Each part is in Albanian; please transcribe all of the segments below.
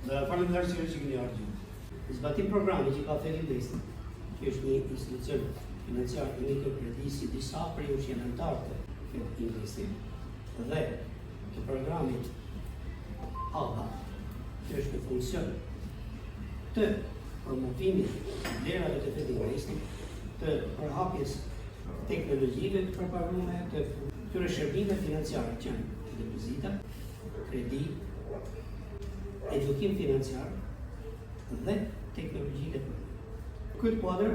Dhe faleminderit që keni ardhur. Në zbatim programit që ka Fetinvesti, që është një institucion financiar i mikrokredisë, disa prej jush janë anëtarë të Fetinvestit, dhe të programit ABA, që është në funksion të promovimit të vlerave të Fetinvestit, të përhapjes teknologjive të përparume, të këtyre shërbime financiare që janë depozita, kredi, edukim financiar dhe teknologjitë e përdorimit. Në këtë kuadër,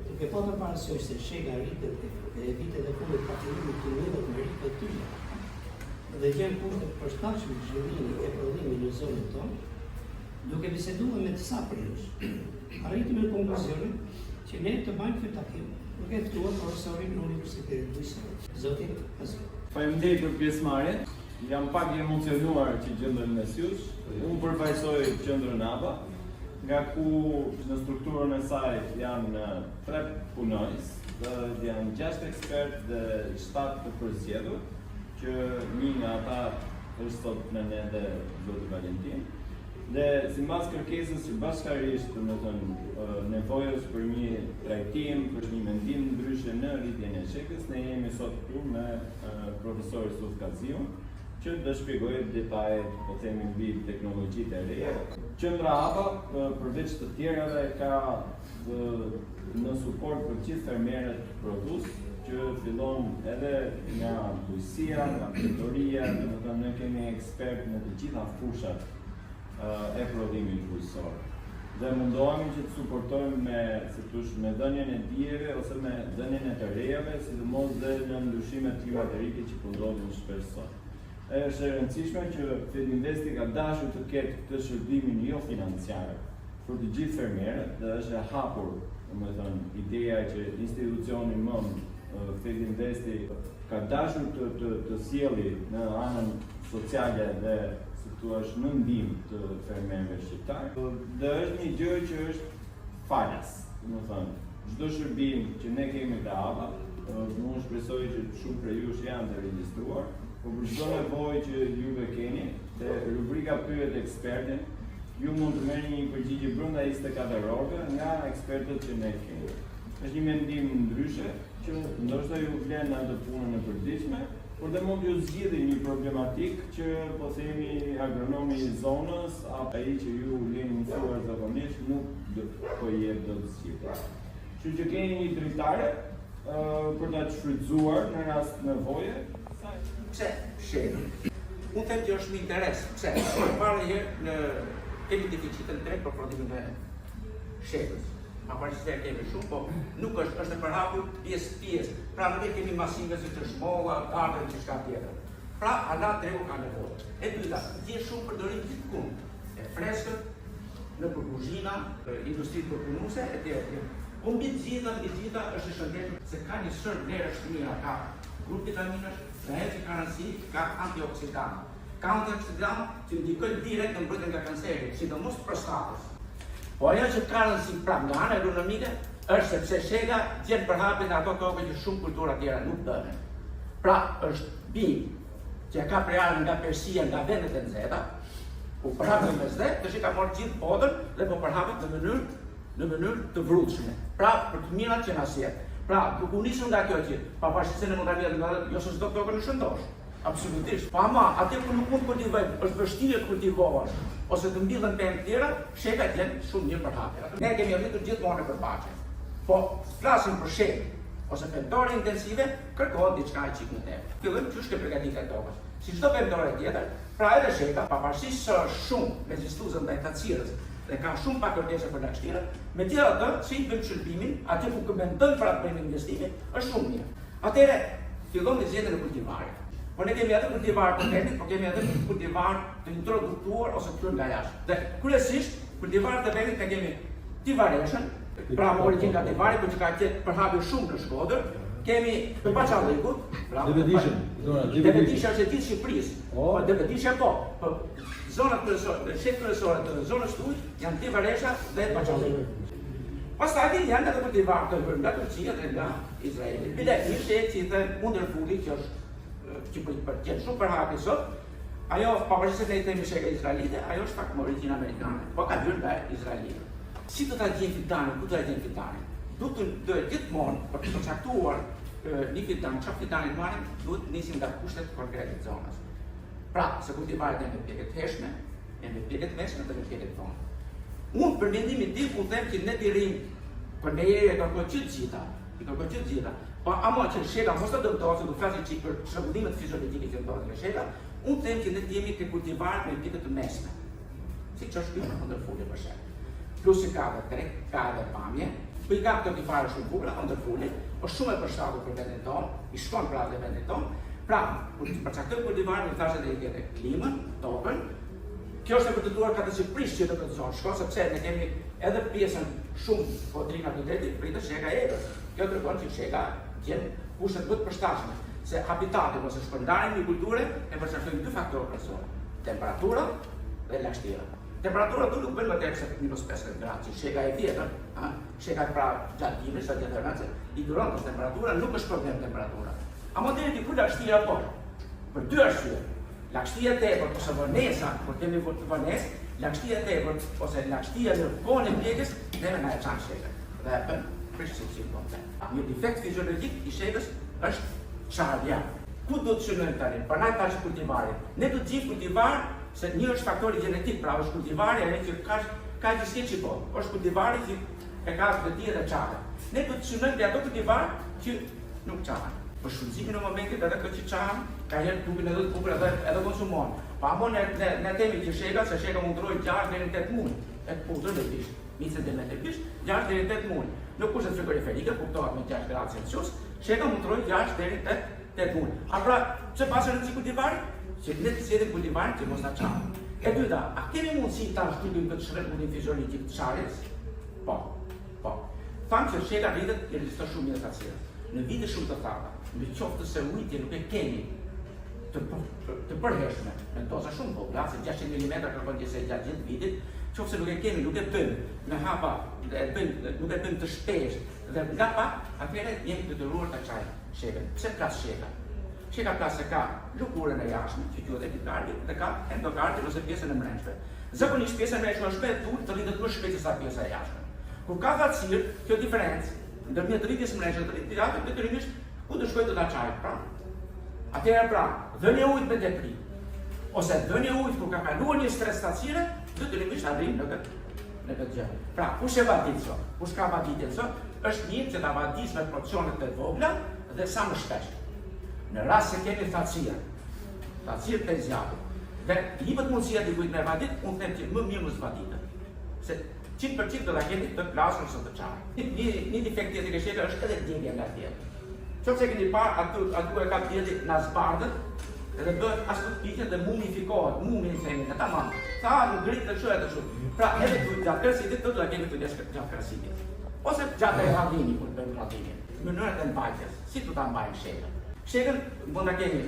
duke patur parasysh se shega rritet e vitet e fundit ka filluar të mbjellet me ritme të larta dhe gjen kushte të përshtatshme zhvillimi e prodhimi në zonën tonë, duke biseduar me disa prej jush, arritëm në konkluzionin që ne të bëjmë këtë takim duke ftuar profesorin e Universitetit Bujqësor, zotin Kaziu. Faleminderit për pjesëmarrjen. Jam pak i emocionuar që gjendem mes jush. Unë përfaqësoj qendrën ABA, nga ku në strukturën e saj janë tre punonjës, dhe janë 6 ekspertë dhe 7 të përzgjedhur, që një nga ata është sot me ne dhe zoti Valentin. Dhe simbas kërkesës që bashkarisht, domethënë, nevojës për një trajtim, për një mendim ndryshe në rritjen e shegës, ne jemi sot këtu me profesor Isuf Kaziun, që do shpjegojë detajet, po themi, mbi teknologjitë e reja. Qendra ABA, përveç të tjerave, ka në suport për gjithë fermerët prodhues, që fillon edhe nga bujqësia, nga blegtoria, domethënë ne kemi ekspert në të gjitha fushat e prodhimit bujqësor. Dhe mundohemi që të suportojmë me, si thosh, me dhënien e dijeve ose me dhënien e të rejave, sidomos dhe në ndryshimet klimaterike që po ndodhin shpesh sot. E është e rëndësishme që Fetinvesti ka dashur të ketë këtë shërbimin jo financiar për të gjithë fermerët dhe është e hapur, domethënë, ideja që institucioni më Fetinvesti ka dashur të të të sjelli në anën sociale dhe si thua në ndihmë të fermerëve shqiptar. Dhe është një gjë që është falas, domethënë, çdo shërbim që ne kemi te ABA, unë shpresoj që shumë prej jush janë të regjistruar, por për çdo nevojë që juve keni, te rubrika pyet ekspertin, ju mund të merrni një përgjigje brenda 24 orëve nga ekspertët që ne kemi. Është një mendim ndryshe që ndoshta ju vlen në atë punën e përditshme, por dhe mund t'ju zgjidhi një problematik që po themi agronomi i zonës apo ai që ju jeni mësuar zakonisht nuk do po i jep dot zgjidhje. Kështu që keni një dritare për ta shfrytzuar në rast nevoje. Pse shega? Unë them që është me interes. Pse? Për parë një herë në kemi deficit në treg për prodhimin e shegës. Pavarësisht se e kemi shumë, po nuk është, është e përhapur pjesë pjesë. Pra nuk e kemi masive siç është molla, dardha e diçka tjetër. Pra hala tregu ka nevojë. E dyta, gjen shumë përdorim gjithkund. E freskët nëpër kuzhina, industri përpunuese etj etj. Po mbi të gjitha, mbi të gjitha është e shëndetshme se ka një sërë vlerash të mira, ka grup vitaminash, dhe ajo që ka rëndësi, ka antioksidantë. Ka antioksidantë që ndikojnë direkt në mbrojtjen nga kanceri, sidomos prostatës. Po ajo që ka rëndësi prapë nga ana agronomike është sepse shega gjen përhapje në ato toka që shumë kultura tjera nuk bëhen. Pra është bimë që e ka prejardhjen nga Persia, nga vendet e nxehta, u përhap në Mesdhe, tash ka marrë gjithë botën dhe po përhapet në mënyrë në mënyrë të vrullshme. Pra për të mirat që na sjell. Pra, duke u nisur nga kjo që pavarësisht se ne mund ta mbjellim nga jo se çdo tokë është shëndosh. Absolutisht. Po ama, atje ku nuk mund të kultivojmë, është vështirë të kultivosh ose të mbillen pemë të tjera, shega gjen shumë mirë përhapje. Ne kemi rritur gjithmonë nëpër bahçe. Po flasim për shegë ose pemëtore intensive, kërkohet diçka e çik më tepër. Fillojmë qysh ke përgatitja e tokës. Si çdo pemëtore tjetër, pra edhe shega, pavarësisht se është shumë rezistuese ndaj thatësirës dhe ka shumë pak kërkesa për lagështirën, megjithatë, si i bëjmë shërbimin, atje ku mendojmë pra të bëjmë investimin, është shumë mirë. Atëherë, fillon me zgjedhjen e kultivarit. Po ne kemi edhe kultivar të vendit, po kemi edhe kultivar të introduktuar ose të hyrë nga jashtë. Dhe kryesisht kultivarët e vendit ne kemi Tivareshën, pra me origjinë nga Tivari, por që ka qenë përhapur shumë në Shkodër, kemi të Paçallikut, pra Devedishën, zona Devedisha është e gjithë Shqipërisë. Po, Devedisha po, po zonat kryesore, shegët kryesore të zonës tuaj janë Tivaresha dhe Paçalliku. Pastaj janë edhe kultivarë të hyrë nga Turqia dhe nga Izraeli. Bile një shegë që i thënë Wonderfulli, që është që po për gjen shumë përhapje sot, Ajo, pavarësisht se ne i themi shega izraelite, ajo është fakt me origjinë amerikane, po ka hyrë nga Izraeli. Si do ta gjejmë fidanin, ku do ta gjejmë fidanin? Duhet të do gjithmonë për të përcaktuar një fidan, çfarë fidani marrim, duhet të nisim nga kushtet konkrete të zonës. Pra, se kultivaret janë me pjekje të hershme, janë me pjekje të mesme dhe me pjekje të vonë. Unë për mendimin tim unë them që ne t'i rrim për ne e kërkoj që të gjitha, i kërkoj që të gjitha. Po ama që shega mos të dëmtohet, se do flasim çik për çrregullimet fiziologjike që ndodhin me shega, unë them që ne të jemi te kultivaret me pjekje të mesme. Siç është ky Wonderful për shembull. Plus që ka edhe treg, ka edhe pamje, po i ka këto tipare shumë bukura, Wonderful, është shumë e përshtatur për vendin tonë, i shkon pra dhe vendin tonë. Pra, kur të përcaktojmë kultivarin, u thashë edhe i ke klimën, tokën, Kjo është e vërtetuar ka të që që në këtë zonë shkon, sepse ne kemi edhe pjesën shumë kodrina të detit, pritet shega e egër. Kjo tregon që shega gjen kushtet më të përshtatshme, se habitati ose shpërndarjen e një kulture e përcaktojnë dy faktorë kryesorë: temperatura dhe lagështira. Temperatura tu nuk bën më tepër se minus 15 gradë, që shega e vjetër, ha, shega pra gjatë dimrit, sa gjatë vranës, i duron këto temperatura, nuk është problem temperatura. Ama deri diku lagështira po. Për dy arsye. Lagështia e tepërt ose vonesa, kur kemi vonesë, lagështia e tepërt ose lagështia në kohën e pjekjes, neve na e çan shegën dhe e bën prish cilësinë komplet. Një defekt fiziologjik i shegës është çarja. Ku do të synojmë tani? Prandaj tash kultivarin. Ne do të gjejmë kultivar se një është faktori gjenetik, pra është kultivari ai që ka ka gjithë që po, është kultivari që e ka të tij dhe çahet. Ne do të synojmë te ato kultivar që nuk çahen. Për shfrytëzimin e momentit edhe këto që çahen, ka herë duken edhe të bukur edhe edhe konsumohen. Po ama ne ne, ne themi që shega, se shega mund të rrojë 6 deri në 8 muaj, e këputur me bisht, 1 cm bisht, 6 deri në 8 muaj. Në kushtet frigoriferike kuptohet me 6 gradë Celsius, shega mund të rrojë 6 deri në 8 8 muaj. A pra, pse pas rëndësi kultivari? Që ne të zgjedhim kultivarin që mos na çahet. E dyta, a kemi mundësi ta zhdukim këtë çrregullim fiziologjik të çarjes? Po. Po. Thamë që shega rritet i reziston shumë mirë thatësirës. Në vite shumë të thata, në qoftë se ujitjen nuk e kemi të, të përhershme, me doza shumë të vogla, se 600 mm kërkon gjithsej gjatë gjithë vitit, qoftë se nuk e kemi, nuk e bëjmë në hapa, e bëjmë, nuk e bëjmë të shpeshtë dhe nga pak, atëherë jemi të detyruar ta çajmë shegën. Pse plas shega? Shega plas se ka lëkurën e jashtme, që quhet epikardi, dhe ka endokardin ose pjesën e mbrendshme. Zakonisht pjesa e mbrendshme është më e thurë, të rritet më shpejt se sa pjesa e jashtme. Kur ka thatësirë, kjo diferencë ndërmjet rritjes së mbrendshme dhe rritjes së jashtme detyrimisht ku do shkojë do ta çajë, pra. Atëherë pra, dhënia e ujit me tepri ose dhënia e ujit kur ka kaluar një stres thatësire, detyrimisht arrin në këtë në këtë gjë. Pra, kush e vadit sot? Kush ka vaditjen sot? Është mirë që ta vadis me porcione të vogla dhe sa më shpesh. Në rast se kemi thatësirë, thatësirë të zgjatur, dhe jepet mundësia dikujt me vadit, unë them që më mirë mos vaditet. Se 100% do ta keni të plasur ose të çarë. Një, një defekt tjetër ke shega është edhe djegia nga dielli. Qoftë se keni parë aty aty e ka dielli na zbardhet edhe bëhet as nuk piqet dhe mumifikohet, mumi i themi, e tamam. Tha nuk ngrit dhe kështu edhe kështu. Pra edhe këtu gjatë krasitjes do ta kemi kujdes gjatë krasitjes. Ose gjatë rradhimit kur bëjmë rradhimin. Mënyrat e mbajtjes, si do ta mbajmë shegën. Shegën mund ta kemi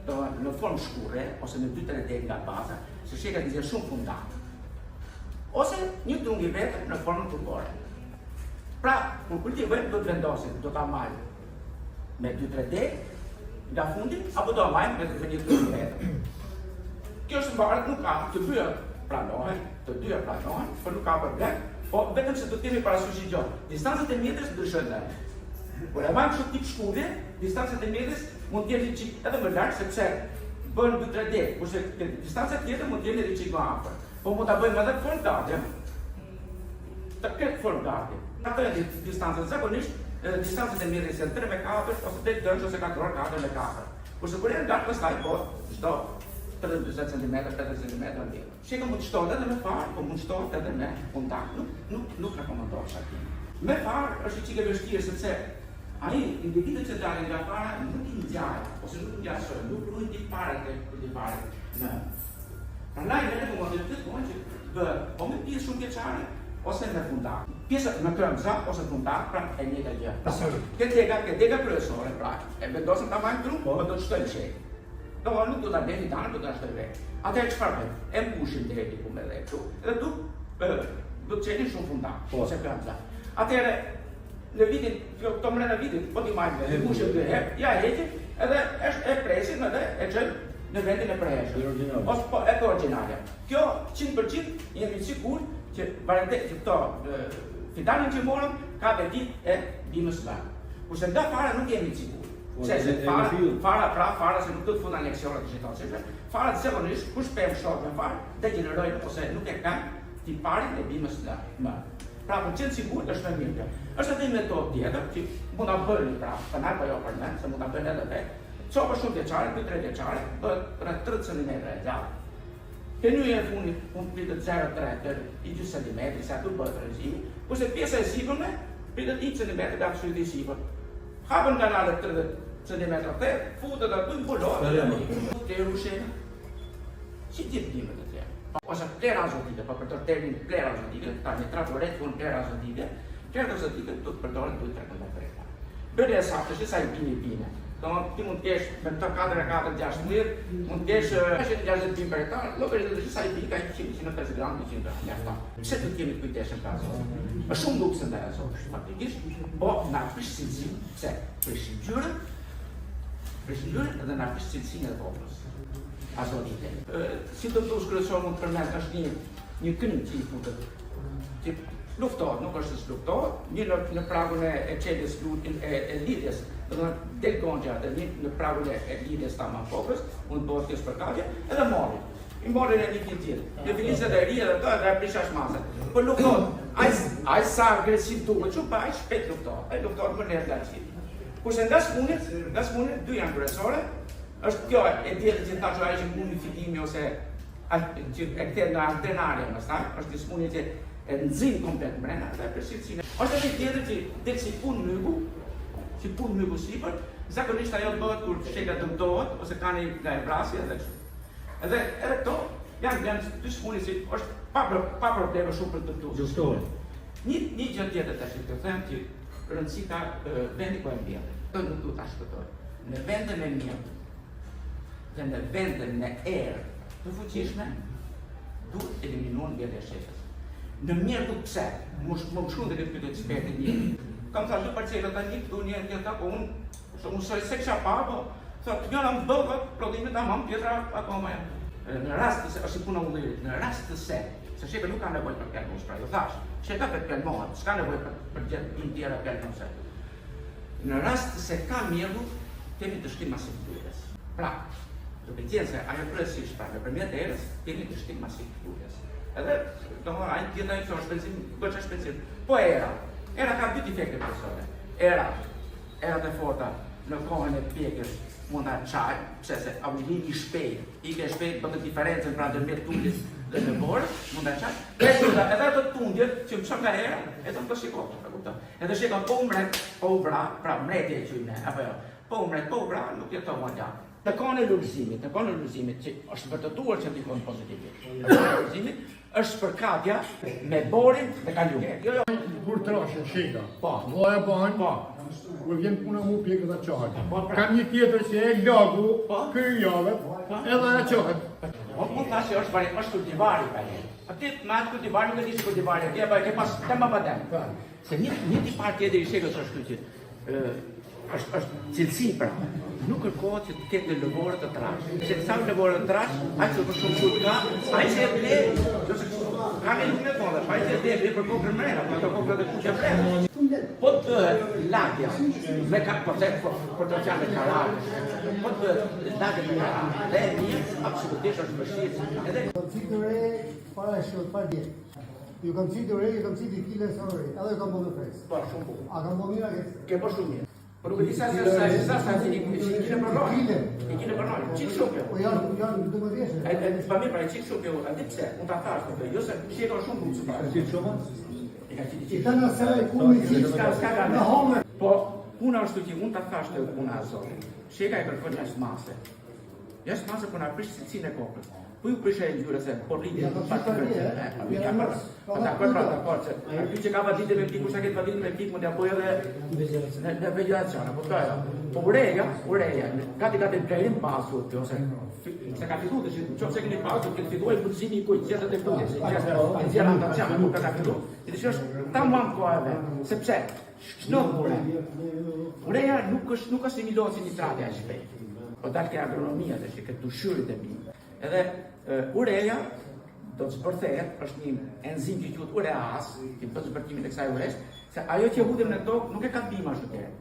do në formë shkurre ose në 2-3 degë nga baza, se shega nxjerr shumë fundak. Ose një trung i vetëm në formë tubore. Pra, kur kultivojmë do të vendosim, do ta mbajmë me 2-3 degë nga fundi apo do ta mbajmë me me një trung të vetëm. Kjo është mbaret, nuk ka, të dyja pranohen, të dyja pranohen, por nuk ka problem, po vetëm se do të kemi parasysh një gjë. Distancat e mjetës ndryshojnë tani. Kur e mbajmë kështu tip shkurre, distancat e mjetës mund të jenë një çik edhe më larg sepse bën 2-3 degë, kurse distanca tjetër mund të jenë edhe çik më afër. Po mund ta bëjmë edhe formë gardhi. Të ketë formë gardhi. Ato janë distancat zakonisht distancat e mjetës janë 3 me 4 ose 8 dënsh ose 4 4 me 4. Kurse kur janë gardh pastaj po çdo 30 cm, 80 cm ndje. Shega mund të shtohet edhe me farë, po mund të shtohet edhe me fundak. Nuk nuk nuk rekomandohet shakimi. Me farë është një çik e vështirë sepse ai individët që dalin nga fara nuk i ngjajnë ose nuk ngjasojnë, nuk ruajnë tiparet e kultivarit në. Prandaj ne rekomandojmë gjithmonë që të bëhet o me pjesë shumë vjeçare ose me fundak. Pjesa me këmbëza ose fundak, pra e njëjta gjë. Ke dega, ke dega kryesore, pra e vendosim ta mbajmë tru, po do të shtojmë shegë. Do nuk do ta blejmë tanë, do ta shtojmë vetë. Atëherë çfarë bëjmë? E mbushim deri diku me dhe kështu, edhe du do të çelim shumë fundak, po. ose këmbëza. Atëherë në vitin, kjo këto mbrenda vitit, po t'i marrim vetë, e mbushim dy herë, ja heqim, edhe është e presim edhe e çojmë. në vendin e përhershëm. Ose po edhe origjinale. Kjo 100% jemi të sigurt që variante që këto fidanin që morëm ka vetit e bimës së mbarë. Kurse nga fara nuk jemi të sigurt. Po, Se se fara, fara pra, fara se nuk do të futa në leksione të gjitha, fara zakonisht kush pemë shoh me farë, degjenerojnë ose nuk e kanë tiparin e bimës së mbarë. Pra, për qenë sigurt është më mirë kjo. Është edhe një metodë tjetër që mund ta bëni pra, të po jo për mend, se mund ta bëni edhe vetë. Copë shumë vjeçare, 2-3 vjeçare, bëhet rreth 30 cm e gjatë. Te nyja e fundit mund të pritet 0,3 deri i 2 cm, se aty bëhet realizimi, kurse pjesa e sipërme pritet 1 cm nga fshyti i sipër. Hapen kanalet 30 cm thellë, futet aty mbulohet. Te shega. Si gjithë bimët e tjera. Ose plehra azotike, po përdor termin plehra azotike, ta një traboret thonë plehra azotike, plehra azotike do të përdoren duhet të rekomandohet. Bërja e saktë është sa i bini bine. Domethënë ti mund të kesh me këto 4 e 4 16, mund të kesh 60 bimë për hektar, llogaritet është sa i bie ka 100 150 gram 200 gram. Mjafton. Pse do të jemi të kujdesshëm për azot? Është shumë luks ndaj azotit, faktikisht, po na prish cilësinë. Pse? Prish ngjyrën, prish ngjyrën dhe na prish cilësinë e kokrrës. Azotite. Si dëmtues kryesor mund të përmend është një një kënd që i futet që luftohet, nuk është se s'luftohet, një në, në pragun e, e çeljes e, e lidhjes, do të thotë del gonxha dhe një në pragun e, e lidhjes tamam kokrrës, mund të bëhet kjo spërkatje, edhe morri. I morrin e një gjithë. Në filizet e ri edhe to edhe e prish jashtë mase. Po luftohet, ai ai sa agresiv duket, shumë pa ai shpejt luftohet. Ai luftohet më lehtë nga gjithë. Kurse nga smunjet, nga smunjet dy janë kryesore, është kjo e diellit që thashë ajo që mumifikimi ose që e kthehet në alternaria pastaj, është një sëmundje që e nxin komplet mbrenda dhe për cilësinë. Është edhe tjetër që del si punë myku, si punë myku sipër, zakonisht ajo bëhet kur shega dëmtohet ose ka një nga e vrasje edhe kështu. Edhe edhe këto janë janë dy sëmundje që është pa pa probleme shumë për të dëmtuar. Luftohet. Një një gjë tjetër tash të them që rëndësi ka vendi ku e mbjell. Këtë nuk duhet ta shpëtoj. Në vende me mirë, dhe në vende me erë të fuqishme, duhet eliminuar mbjellja e shegës. Në mjergull pse? Më më shkruan të këtë pyetje eksperti një. Kam thënë dy parcela tani këtu një tjetër, po unë se unë s'e kisha pa, po thotë njëra më bëhet prodhimi tamam, tjetra akoma ja. Në rast se është puna ullirit, në rast se se shega nuk ka nevojë për pjelmos, pra ju thash, shega vetë pjelmohet, s'ka nevojë për për gjë bimë tjera pjelmose. Në rast se ka mjegull, kemi dështim masiv të lules. Pra, duke qenë se ajo kryesisht, pra nëpërmjet erës, kemi dështim masiv të lules. Edhe, domethënë, ai tjetër ai thonë shpenzim, goxha shpenzim. Po era, era ka dy defekte kryesore. Era, erat e forta në kohën e pjekjes mund ta çajë, pse se avullimi i shpejt, ikja e shpejt bën diferencën pra ndërmjet tundjes dhe lëvores, mund ta çajë. Edhe edhe ato tundjet që mëson nga era, edhe të shiko, e kupton. Edhe shega po u mret, po u vra, pra mretje e quajmë ne, apo jo. Po u mret, po u vra, nuk jeton më gjatë. Në kohën e lulëzimit, në kohën e lulëzimit që është vërtetuar që ndikon pozitivisht. Në kohën e lulëzimit është spërkatja me borin dhe kaliumin. Jo, jo. Kur trashen shega. Po. Vaja bën. Po. Kur vjen puna mu pjekë dhe çahet. Po, pra. Kam një tjetër që e lagu, Po. ky javët, Po. edhe ajo çahet. Po, po thash që është vari, është kultivari pa e. Aty me atë kultivar nuk e di si kultivari, ti apo e ke pas tema pa tem. Po. Se një një tipar tjetër i shegës është ky që ë është është cilësi pra. Nuk kërkohet që të ketë lëvore të trashë. Se sa lëvore të trashë, aq më shumë pulë ka, ai që e ble, jo se ka një lumë po, ai që e ble, ble për kokrën mrena, për ato kokrët e kuqe mrena. Po të bëhet lagja me ka, po të po, po të fjalë me karakter. Po të bëhet lagja me karakter. Dhe e mirë, absolutisht është vështirë. Edhe Kam qitur re para shot, para dje. Ju kam qitur re, ju kam qitur kile sorry, edhe ju kam bërë me fres. po shumë bukur. A kam bërë mirë a keq? Ke bërë shumë mirë. Po nuk e di sa sa sa sa sa i kile për rojë. Kile. I kile për rojë. Çik shumë kjo. Po janë janë 12 vjeç. E e pa mirë, pra e çik shumë kjo. A di pse? Unë ta thash këtë. Jo se shega shumë bukur pra. Çik shumë? E ka qitë I çik. thënë se ku më qit S'ka s'ka ka. në homer. Po puna është që unë ta thash te puna e Zotit. Shega e kërkon jashtë mase. Jashtë mase po na prish cilësinë e kokrrës. Po ju prish e ngjyrën se po rritje Ja, po pak qita të dje, E, pa ja, ja, mos, pa pa, dakord, pa, pra, dakord, se aty që ka vaditje me pikë, kush ta ketë vaditje me pikë, mund t'ja bëj edhe në në vegjetacion, apo kuptoj. Po ureja, ureja, gati gati blerim pasur ti ose se ka filluar tash, nëse keni pasur, ke filluar lulëzimi i kujt, gjethet e lulës, gjethet e nxjerr antacian, nuk ka filluar. Ti thua është tamam koha e vet, sepse ç'ndodh ure. Ureja nuk është nuk asimilohet si nitrati aq shpejt. Po dal ke agronomia tash, ke të ushqyerit e bimës. Edhe ureja do të zbërthehet, është një enzim që quhet ureaz, që bën zbërthimin e kësaj ures, se ajo që hudhim në tokë nuk e ka bima ashtu tjerë.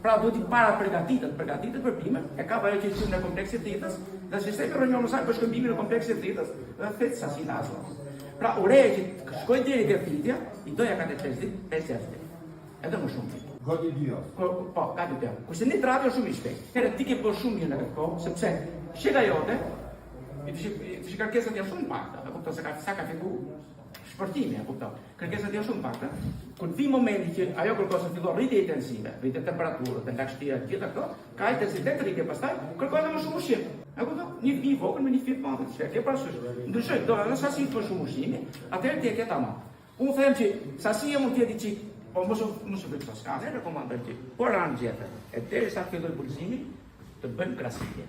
Pra duhet i para përgatitet, përgatitet për bimën, e ka ajo që quhet në kompleksin thithës, dhe sistemi rrënjor në saj bën shkëmbimin në kompleksin thithës dhe thith sasinë e azotit. Pra ureja që shkoi deri te thithja, i doja 4 5 ditë, 5 6 ditë. Edhe më shumë ditë. Gati dy javë. Po, po, gati dy javë. Kurse nitrati është shumë i shpejtë. Herë ti ke bërë shumë mirë në këtë kohë, sepse shega jote, i të shi kërkesat janë shumë pakta, e kupton se ka sa ka fillu shpërthimi, e kupton. Kërkesat janë shumë pakta. Kur vi momenti që ajo kërkon se fillon rritje intensive, rritje temperaturës, dhe lagështira, të gjitha këto, ka intensitet rritje pastaj, kërkon edhe më shumë ushqim. E kupton? Një bi vogël me një fije të madhe, çka ke parasysh. Ndryshoj, do edhe sasi më shumë ushqimi, atëherë ti e ke tamam. Unë them që sasia mund të jetë i çik, po mos u mos u frikëso, s'ka. Ne rekomandojmë që po ranë gjethet, e derisa të fillojë bulëzimi, të bëjmë krasitje.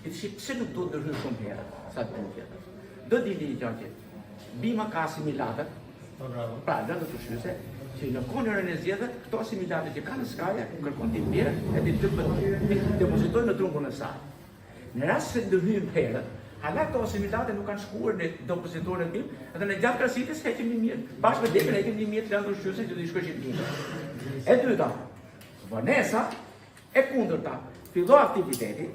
I tashi pse nuk duhet ndërhyr shumë herët, sa të bëjmë gjethet. Do dini një gjë që bima ka asimilatet, po, bravo. pra lëndët ushqyese, që në kohën e rënies gjethet, këto asimilate që ka në skaje, kërkon t'i bjerë e t'i depozitojë në trungun e saj. Në rast se ndërhyjmë herët, hala këto asimilate nuk kanë shkuar në depozituar në bimë, dhe në gjatë krasitjes heqim një mirë, bashkë me degën heqim një mirë të lëndë ushqyese që do i shkojë bimës. E dyta, vonesa e kundërta, fillo aktiviteti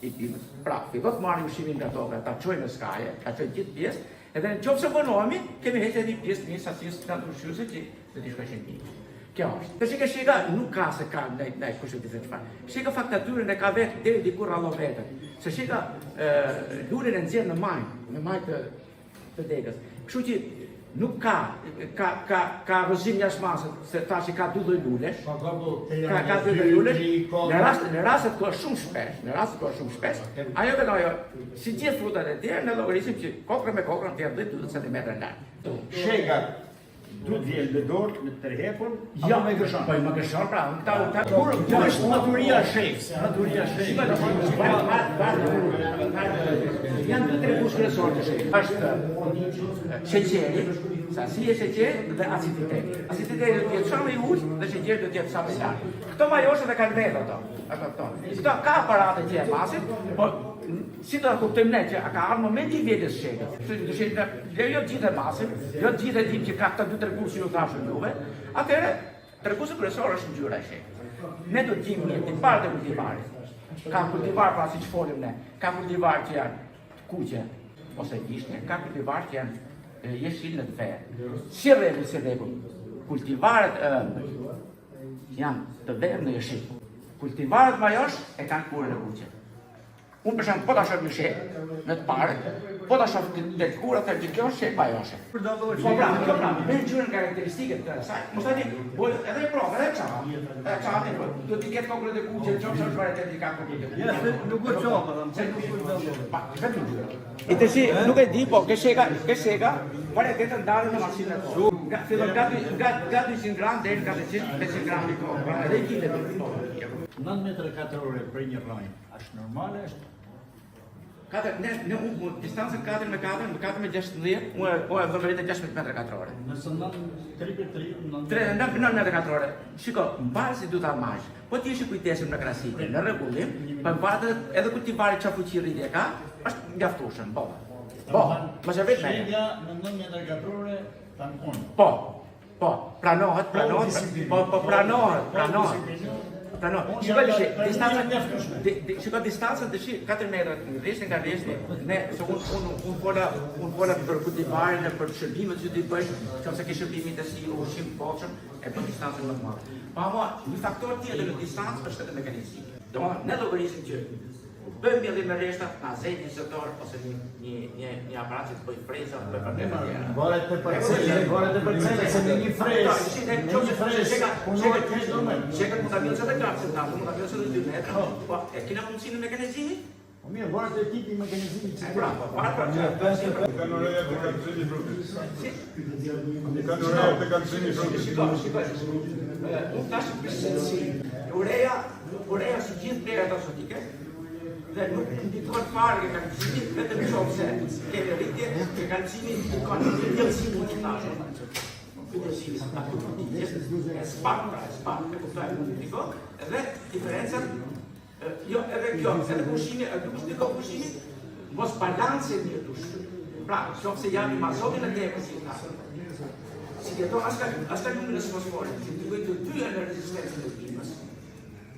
i bimës, pra fillo të marrë ushqimin nga toka, ta çojë në skaje, ta çojë gjithë pjesë, edhe në qoftë se vonohemi, kemi hequr edhe një pjesë të mirë sasisë lëndë ushqyese që do t'i shkojë bimës. Kjo është. Tash ke shega nuk ka se ka ndaj ndaj kush e di se çfarë. Shega fakt natyrën e ka vet deri diku rrallon veten. Se shega lulen e nxjerr në majë, në majë të të degës. Kështu që nuk ka ka ka ka rrëzim jashtë masës, se tash ka dy lloj lulesh. Po, po, po, ka ka dy lloj lulesh. Në rast në rastet ku është shumë shpesh, në rastet ku është shumë shpesh, ajo vetëm ajo, si gjithë frutat e tjera, ne llogarisim që kokra me kokrën të jetë 10-12 cm larg. Shega Du të vjen me dorë, me tërhekun, jo, me gërshon. Po, me gërshon, pra, unë këta, unë këta, kur, kur është maturia shegës, maturia shegës. Janë dy tregues kryesorë të shegës. Është sheqeri, sasia e sheqerit dhe aciditeti. Aciditeti do të jetë sa më i ulët dhe sheqeri do të jetë sa më i lartë. Këto majoshet e kanë vetë ato. Ato këto. Këto ka aparate që e masin, po Si do ta kuptojmë ne që a ka ardhur momenti i vjeljes së shegës? Kështu që dëshirë ne jo të gjithë e masim, jo të gjithë e dimë që ka këta dy tregues që ju thashë juve, atëherë treguesi kryesor është ngjyra e shegës. Ne do të gjejmë një tipar të kultivarit. Ka kultivar pra siç folim ne, ka kultivar që janë të kuqe ose vishnje, ka kultivar që janë jeshil në të verdhë. Si rregull, si rregull, kultivaret e ëmbël janë të verdhë në jeshil. Kultivaret majosh e kanë lëkurën e kuqe. Unë për shembull po ta shoh një shegë në të parë, po ta shoh të lëkura them që kjo është shegë majoshe. Po pra, kjo pra, me ngjyrën karakteristike të saj. Mos tani, po edhe e provë, edhe çapa. Edhe çapa, po do të ketë kokrën e kuqe, nëse është varieteti ka kokrën e kuqe. Ja, se nuk u çapa, them, se nuk u dallon. Pa, vetëm ngjyra. I të shi, nuk e di, po, ke shega, ke shega, varietetet ndahen në madhësinë e kokrës. Nga, fillon nga, nga, nga 200 gram deri në 400, 500 gram i kokë. Pra, edhe i kile të 9 metra katrore për një rrënjë. Është normale është Katër, ne ne unë mu distancën 4 me 4, me 4 me 16, unë po e vë vetë 16 metra katrore. Nëse 9 3 për 3, 9 3 9 9 metra katrore. Shiko, mbahet si duhet ta marrësh. Po ti je i kujdesshëm në krasitje, në rregullim, po mbahet edhe, edhe kultivari çfarë fuqi rritje ka, është mjaftueshëm, po. Po, mos e vetë. Shega në 9 metra katrore tampon. Po, Po, pranohet, pranohet, po, po pranohet, pranohet. Pranohet. Shiko tash, distanca, shiko distancën tash 4 metra në rreshtin nga rreshti, ne se un un un fola, un fola për kultivarin e për shërbimet që ti bësh, nëse ke shërbim intensiv, ushqim të bollshëm, e bën distancën më të madhe. Po ama një faktor tjetër në distancë është edhe mekanizimi. Domethënë ne llogarisim që Bëjmë mbjellje me rreshta, na zë një zetor ose një një një një aparat që të bëjë freza, të bëjë probleme të tjera. Varet te parcela, varet te parcela, se në një frezë, në një frezë, punohet keq domethënë. Shegën mund ta mbjellësh edhe gati se ta, mund ta mbjellësh edhe 2 metra. Po, e kena mundësinë e mekanizimit? Po mirë, varet te tipi i mekanizimit që Pra, po, para pra, Një kanë ureja te kalzimi i frutit. Si? Një kanë ureja te kalzimi i frutit. Shiko, shiko. Unë tash si ureja Ureja si gjithë plehrat azotike dhe nuk ndikon fare ke kalcimi, vetëm në qoftë se kemi rritje, ke kalcimi ndikon në vjellësimin që thashë. Vjellësimi, sa ta kupton, e spak, pra, e spak, e kuptoj, nuk ndikon, dhe diferencat. Jo, edhe kjo, edhe pushimi, edhe nuk është ndikon pushimi, mos balanci e mirë të ushqyrit. Pra, qoftë se japim azotin e tepër si tha. Si jeton as ka as kaliumin as fosforin, që ndikojnë të dyja në rezistencën e bimës.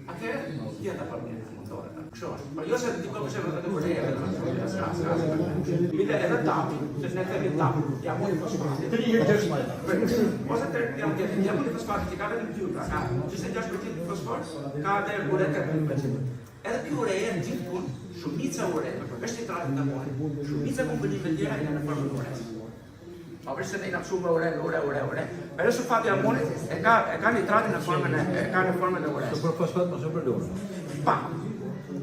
Atëherë, jeta pa mirë, mundohet. Kështu është. Po jo se ndikon për shembull vetëm ureja, vetëm s'ka, s'ka. Bile edhe tapi, se ne themi tap, ja mund fosfati. Tri herë gjashtë. Ose tre jam tjetër, ja mund fosfati që ka vetëm dy, pra ka 46% fosfor, ka edhe ure 18%. Edhe ky ure në gjithë punë, shumica ure, përveç nitratit të amonit, shumica e komponentëve tjera janë në formën e ures. Pavarësisht se ne jena mësuar me ure, ure, ure, ure. Edhe sulfati i amonit e ka e ka nitratin në formën e e ka në formën e ures. Për fosfat mos e përdor. Pa.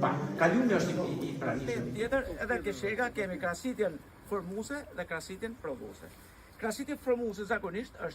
Pa. Kaliumi është i, i, i pranishëm. Tjetër, edhe ke shega kemi krasitjen formuese dhe krasitjen prodhuese. Krasitja formuese zakonisht është.